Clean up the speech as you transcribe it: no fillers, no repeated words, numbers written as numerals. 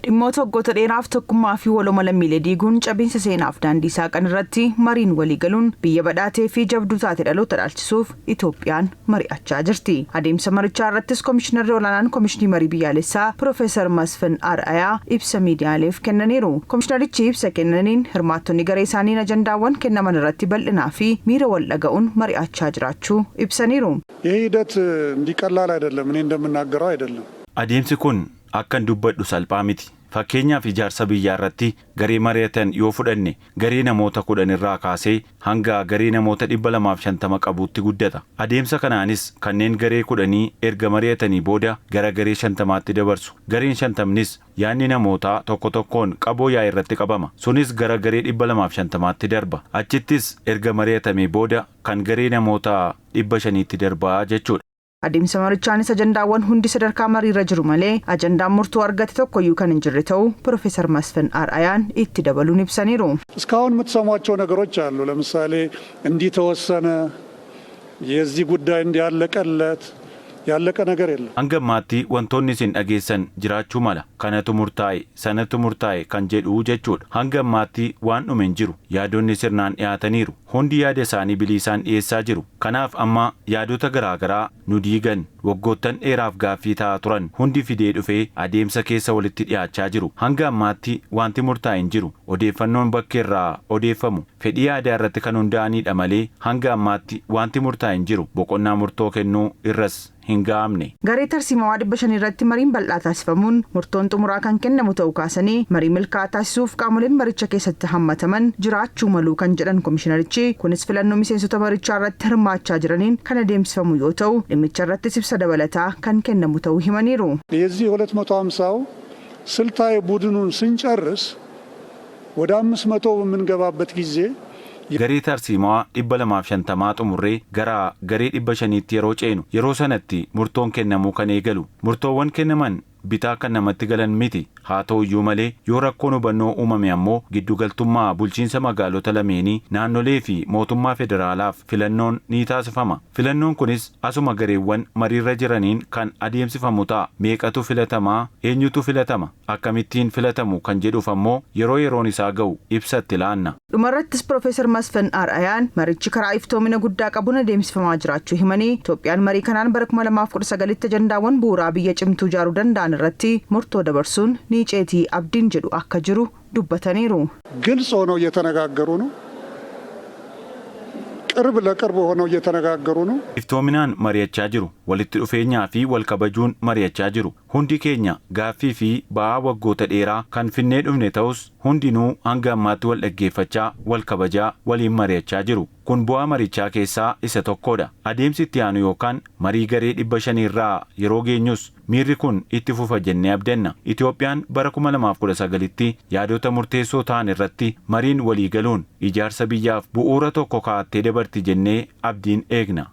Dhimmoota waggoota dheeraaf tokkummaa fi walooma lammiilee diiguun cabiinsa seenaaf daandii saaqan irratti mariin waliigaluun biyya badhaatee fi jabduu taate dhaloota dhaalchisuuf Itoophiyaan mari'achaa jirti. Adeemsa marichaa irrattis Komishinarri Olaanaan Komishinii Marii Biyyaalessaa Piroofeesar Masfin Ar'ayaa ibsa miidiyaaleef kennaniiru. Komishinarichi ibsa kennaniin hirmaattonni garee isaaniin ajandaawwan kennaman irratti bal'inaa fi miira wal dhaga'uun mari'achaa jiraachuu ibsaniiru. ይህ ሂደት እንዲህ ቀላል አይደለም። እኔ እንደምናገረው አይደለም። Adeemsi kun akkan dubbadhu salphaa miti. Fakkeenyaaf, ijaarsa biyyaa irratti garee mari'atan yoo fudhanne, garee namoota 10 irraa kaasee hanga garee namoota 250 qabuutti guddata. Adeemsa kanaanis kanneen garee 10 erga mari'atanii booda gara garee 50tti dabarsu. Gareen 50nis yaadni namootaa tokko tokkoon qaboo yaa'ii irratti qabama. Sunis gara garee 250tti darba. Achittis erga mari'atamee booda kan garee namoota 500tti darbaa jechuudha. Adeemsa marichaanis ajandaawwan hundi sadarkaa mariirra jiru malee ajandaan murtoo argate tokkoyyuu kan hin jirre ta'uu Piroofeesar Masfin Ar'ayaan itti dabaluun ibsaniiru. እስካሁን የምትሰሟቸው ነገሮች አሉ። ለምሳሌ እንዲህ ተወሰነ፣ የዚህ ጉዳይ እንዲህ ያለቀለት፣ ያለቀ ነገር የለም። Hanga ammaatti wantoonni isin dhageessan jiraachuu mala. Kanatu murtaa'e, sanatu murtaa'e kan jedhu jechuudha. Hanga ammaatti waan dhume hin jiru. Yaadonni sirnaan dhiyaataniiru. Hundi yaada isaanii bilisaan dhiyeessaa jiru. Kanaaf amma yaadota garaagaraa nu diigan, waggoottan dheeraaf gaaffii ta'aa turan hundi fidee dhufee adeemsa keessa walitti dhiyaachaa jiru. Hanga ammaatti wanti murtaa'e hin jiru. Odeeffannoon bakkeerraa odeeffamu fedhii yaadaa irratti kan hundaa'anidha malee hanga ammaatti wanti murtaa'e hin jiru. Boqonnaa murtoo kennuu irras hin ga'amne. Garee tarsiimawaa 500 irratti mariin bal'aa taasifamuun murtoon xumuraa kan kennamu ta'uu kaasanii, marii milkaa'aa taasisuuf qaamoleen maricha keessatti hammataman jiraachuu maluu kan jedhan komishinarichi, kunis filannoo miseensota marichaa irratti hirmaachaa jiraniin kan adeemsifamu yoo ta'u, dhimmicha irrattis ibsa dabalataa kan kennamu ta'uu himaniiru. የዚህ ሁለት መቶ ሀምሳው ስልታዊ ቡድኑን ስንጨርስ ወደ 500 በምንገባበት ጊዜ Garee tarsiimawaa 250 xumurree gara garee 500tti yeroo ceenu, yeroo sanatti murtoon kennamuu kan eegalu. Murtoowwan kennaman bitaa kan namatti galan miti. Haa ta'u iyyuu malee, yoo rakkoon hubannoo uumame ammoo giddugaltummaa bulchiinsa magaalota lameenii, naannolee fi mootummaa federaalaaf filannoon ni taasifama. Filannoon kunis asuma gareewwan mariirra jiraniin kan adeemsifamu ta'a. Meeqatu filatamaa, eenyutu filatama, akkamittiin filatamu kan jedhuuf ammoo yeroo yeroon isaa ga'u ibsatti laanna. Dhumarrattis Piroofeesar Masfin Ar'ayaan marichi karaa iftoomina guddaa qabuun adeemsifamaa jiraachuu himanii, Itoophiyaan marii kanaan bara 2019tti ajandaawwan bu'uuraa biyya cimtuu ijaaruu danda'an irratti murtoo dabarsuun ni ceetii abdiin jedhu akka jiru dubbataniiru. ግልጽ ሆነው እየተነጋገሩ ነው። ቅርብ ለቅርብ ሆነው እየተነጋገሩ ነው። Iftoominaan mari'achaa jiru. Walitti dhufeenyaa fi wal kabajuun mari'achaa jiru. Hundi keenya gaaffii fi ba'aa waggoota dheeraa kan finnee dhufne ta'us, hundinuu hanga ammaatti wal dhaggeeffachaa, wal kabajaa, waliin mari'achaa jiru. Kun bu'aa marichaa keessaa isa tokkodha. Adeemsi itti aanu yookaan marii garee 500 irraa yeroo geenyus miirri kun itti fufa jennee abdanna. Itoophiyaan bara 2019tti yaadota murteessoo ta'an irratti mariin walii galuun ijaarsa biyyaaf bu'uura tokko kaa'attee dabarti jennee abdiin eegna.